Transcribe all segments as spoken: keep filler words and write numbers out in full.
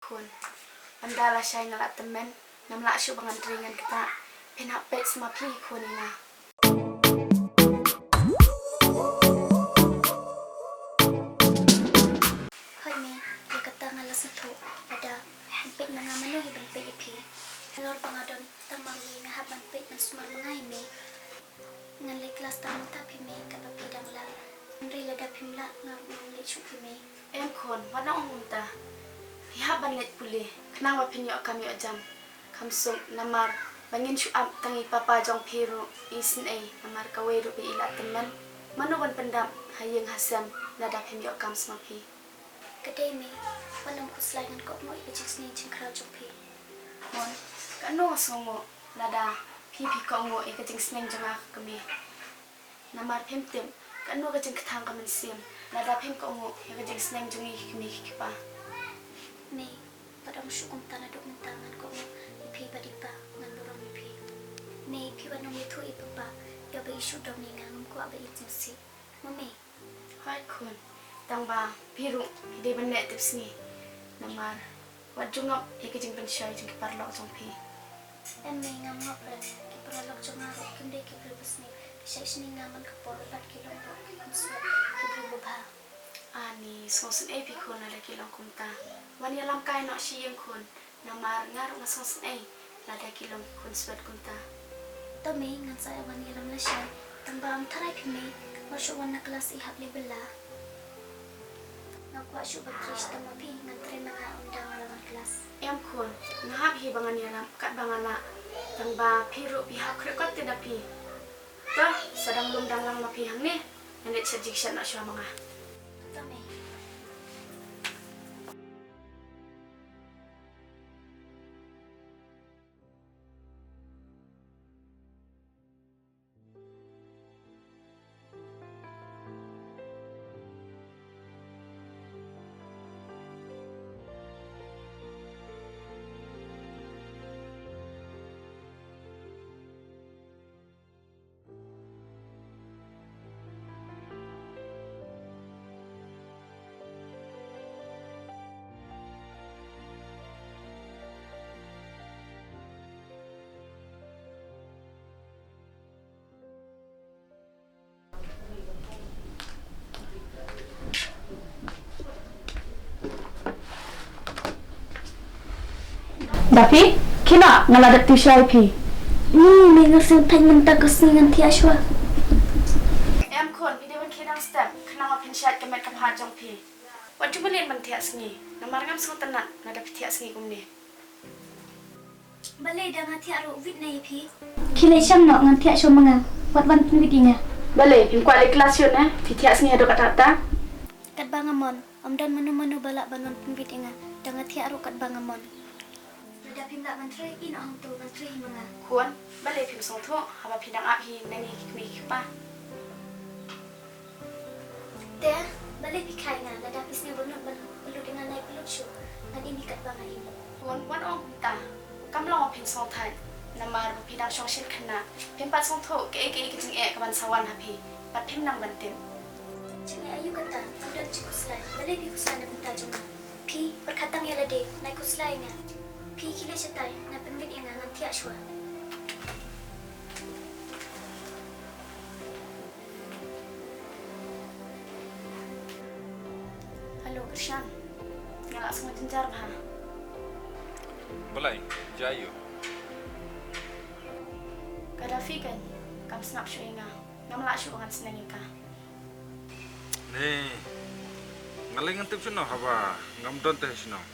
Khun, ynda lashai nga la tymmen, ngam lah shuh ba ngan trei ngan ktah. Phin hap peit sma phi khun ïa nga. Hooid mei, ïa kata nga la sngewthuh. Lada phi hap peit ma nga, mano hi ban peit ïa phi? Halor ba nga don tang marwei nga hap ban peit ban sumar ma nga hi mei. Ngan leit klas tang mynta phi mei, katba phi dang lah. Hynrei lada phim lah nga ruh ngam leit shuh phi mei. Em khun, wat ong kumta. Phi hap ban leit pule khnang ba phin ïoh kam ïoh jam. Kham suk namar ba ngin shu ap tang i papa jong phi ruh i snei, namar kawei ruh ba i la tymmen. Mano ban pyndap ha ïing ha sem lada phim ïoh kam sma phi? Ka dei mei, wat nym khuslai, ngan kohnguh ïa ka jingsneng jingkhraw jong phi. Mon, katno nga sngewnguh lada phi phi kohnguh ïa ka jingsneng jong nga ka kmie. Namar phim tip katno ka jingkthang ka mynsiem lada phim kohnguh ïa ka jingsneng jong ngi ki kmie ki kpa. Mei, wat ong shuh kumta, naduh mynta ngan kohnguh ïa phi bad i pa, ngan burom ïa phi. Mei, phi wat nym ïathuh ïa papa ïa ba i shu dom ïa nga, ngam kwah ba in sngewsih. Mo mei? Hooid khun, tang ba phi ruh phi dei ban leh tipsngi. Namar wat ju ngop ïa ka jingpynshoi jong ki paralok jong phi. Em mei, ngam ngop re, ki paralok jong nga ruh kim dei ki briew basniew, ki shait shni nga man ka por bad ki long ruh ki khunswet, ki briew babha. Ani, sngewsynei phi khun lada ki long kumta. Wan ïalam kai noh sha ïing khun. Namar nga ruh nga sngewsynei lada ki long khunswet kumta. To mei, ngan sa ïa wan ïalam lashai. Tang ba ym tharai phi mei, wat shu wan na klas, i hap leh bylla. Nga kwah shuh ban trei shitom ma phi, ngan trei ma nga ynda nga la wan klas. Em khun, nga hap hi ba ngan ïarap katba nga lah. Tang ba phi ruh phi hap khreh kot te da phi. To, sa dang lum dang lang ma phi hangne. Ngan leit shet jingshet noh shuwa ma nga. To mei. Da phi, khie noh, nga la dep tip shai phi. Ni, me nga sngewthuh mynta ka sngi ngan thiah shuwa. Em khun, phi dei ban khie dang step, khnang ba phin shait ka met ka phad jong phi. Wat ju mlien ban thiah sngi, namar ngam sngewtynnat lada phi thiah sngi kumne. Balei da nga thiah ruh wit na ïa phi? Khie leit shang noh, ngan thiah shuwa ma nga. Wat wan pynwit ïa nga. Balei phim kwah leit klas shuh ne? Phi thiah sngi haduh katta katta. Katba nga mon, ym don mano mano ba lah ban wan pynwit ïa nga. Da nga thiah ruh katba nga mon. Lada phim lah ban trei, ïeh noh hangto ban trei hi ma nga. Khun, balei phim sngewthuh haba phi dang ap hi na ngi ki kmie ki kpa? Te, balei phi khlaiñ nga, lada phi sngew ba nud ban pynlut ïa nga, nai pynlut shuh, ngan im hi katba nga im. Khun, wat ong kumta, kam long ba phin sngewthuh, namar ba phi dang shong shen khynnah, phim pat sngewthuh kaei kaei ka jingeh kaban sa wan ha phi, bad phim nang ban tip. Jingeh aïu kata, ym don jingkhuslai, balei phi khuslai na bynta jong nga? Phi, pyrkhat tang ïa lade, nai khuslai ïa nga. Phi khie leit shatai, nai pynwit ïa nga, ngan thiah shuwa. Hello, Krishan. Nga la sngew jynjar bha. Balei, jia aïu? Ka Dafi kan, kam sngap shuh ïa nga. Ngam lah shuh ba ngan sneng ïa ka. Ne, nga lei ngan tip shano haba ngam don te shano.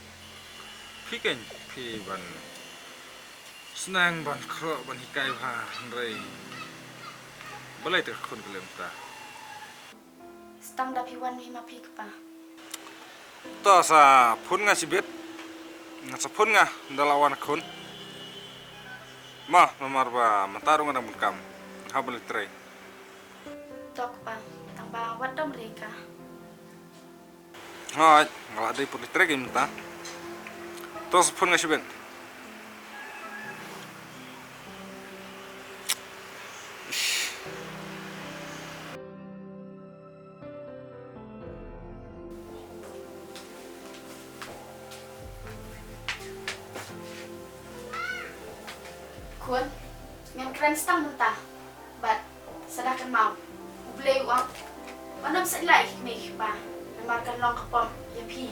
Phi kein, phi ban sneng ban khroh ban hikai bha, hynrei balei te ka khun ka leh kumta? Stang da phi wan hi ma phi kpa. To sa phone nga shibit. Nga sa phone nga da la wan khun. Ma, namar ba mynta ruh nga dang bun kam. Ha ba leit trei. To kpa, tang ba wat dom re ka. Hooid, nga la dei put leit trei kein mynta. To sa phone nga shibit. Khun, ngan kren stang mynta. Bad sa da kynmaw, U Blei u ong, wat nym sait lah ïa ki kmie ki kpa, namar kan long ka pom ïa phi.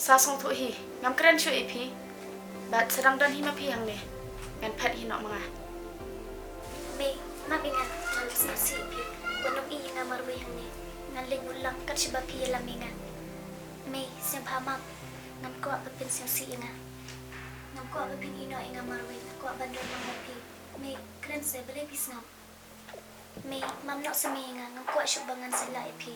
Sa sngewthuh hi, ngam kren shuh ïa phi. Bad sa dang don hi ma phi hangne. Ngan phet hi noh ma nga. Mei, map ïa nga, ngan sngewsih ïa phi. Wat nym ïeh ïa nga marwei hangne. Ngan leit bud lang kat shaba phi ïalam ïa nga. Mei, sngewbha map. Ngam kwah ba phin sngewsih ïa nga. Ngam kwah ba phin ïeh noh ïa nga marwei. Nga kwah ban don lang bad phi. Mei, kren se balei phi sngew. Mei, map noh seh Mei ïa nga, ngam kwah shuh ba ngan sait lah ïa phi.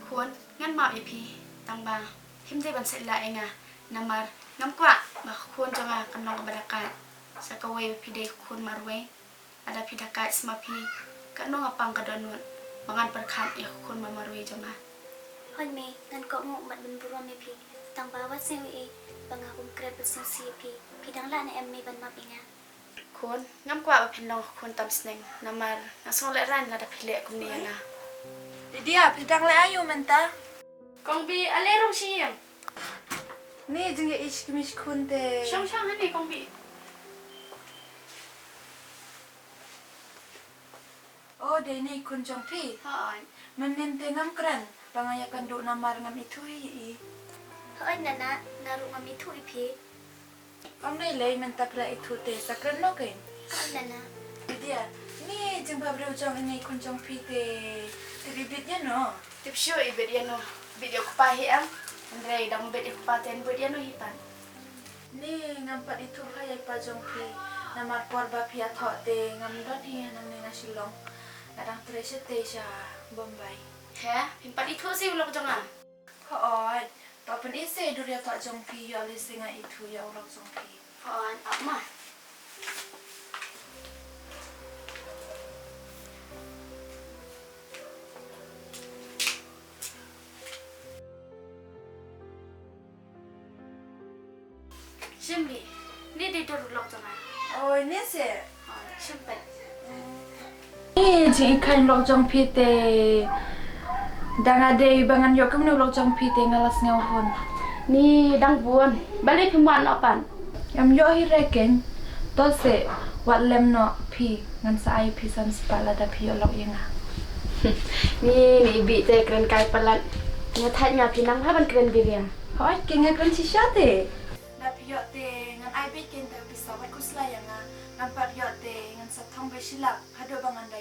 Khun, ngan map ïa phi, tang ba phim dei ban sait lah ïa nga, namar ngam kwah ba ka khun jong nga kan long kaba dakait. Sa kawei ba phi dei ka khun marwei, lada phi dakait sa ma phi, katno nga pang ka dohnud ba ngan pyrkhat ïa ka khun marwei jong nga. Hooid Mei, ngan kohnguh bad ban burom ïa phi, tang ba wat sngew ei ei ba nga kum kren ban sngewsih ïa phi. Phi dang lah ne em Mei ban map ïa nga? Khun, ngam kwah ba phin long khun tam sneng, namar nga sngew lehraiñ lada phi leh kumne ïa nga. Lydia, phi dang leh aïu mynta? Kong Bih, ale rung sha ïing. Ni jingïaishkmie khun te. Shong shong hangne Kong Bih. O, dei ni khun jong phi. Hooid. Mynnin te ngam kren ba nga ïakynduh namar ngam ithuh ïa i. Hooid Nana, nga ruh ngam ithuh ïa phi. Ym dei lei mynta phi la ithuh te sa kren noh kein. Hooid Nana. Lydia, ni jingbabriew jong ine i khun jong phi te tip ibit ïa no. Tip shuh ibit ïa no. Bit ïa u kpa hi em. Hynrei dang bit ïa u kpa te bit ïa no hi pat. Ni ngam pat ithuh ha ïa i pa jong phi. Namar por ba phi ïathoh te ngam don hi hangne na Shillong. Nga dang trei shatei sha Bombay. He, phim pat ithuh seh u lok jong nga? Hooid, to pyn-i seh dur ïathoh jong phi, ïoh lei seh nga ithuh ïa u lok jong phi. Hooid, ap ma. Shim Bih, ni dei dur u lok jong nga. Oi, ni seh. Oi, shim peit. Ni jingïakhun lok jong phi te. Da nga dei ba ngan ïoh kumne u lok jong phi te nga la sngew hun. Ni dang bun. Balei phim wan noh pat? Ym ïoh hi re kein. To seh, wat lem noh phi, ngan sa ai phi san spah lada phi ïoh lok ïa nga. Ni, ni Bih te kren kai palat. Nga thait nga phi nang bha ban kren biria. Hooid, kein nga kren shisha te. Da phi ïoh te ngan ai beit kein te pisa wat khuslai ïa nga. Ngam pat ïoh te ngan sa thong beit shi lak haduh ba ngan da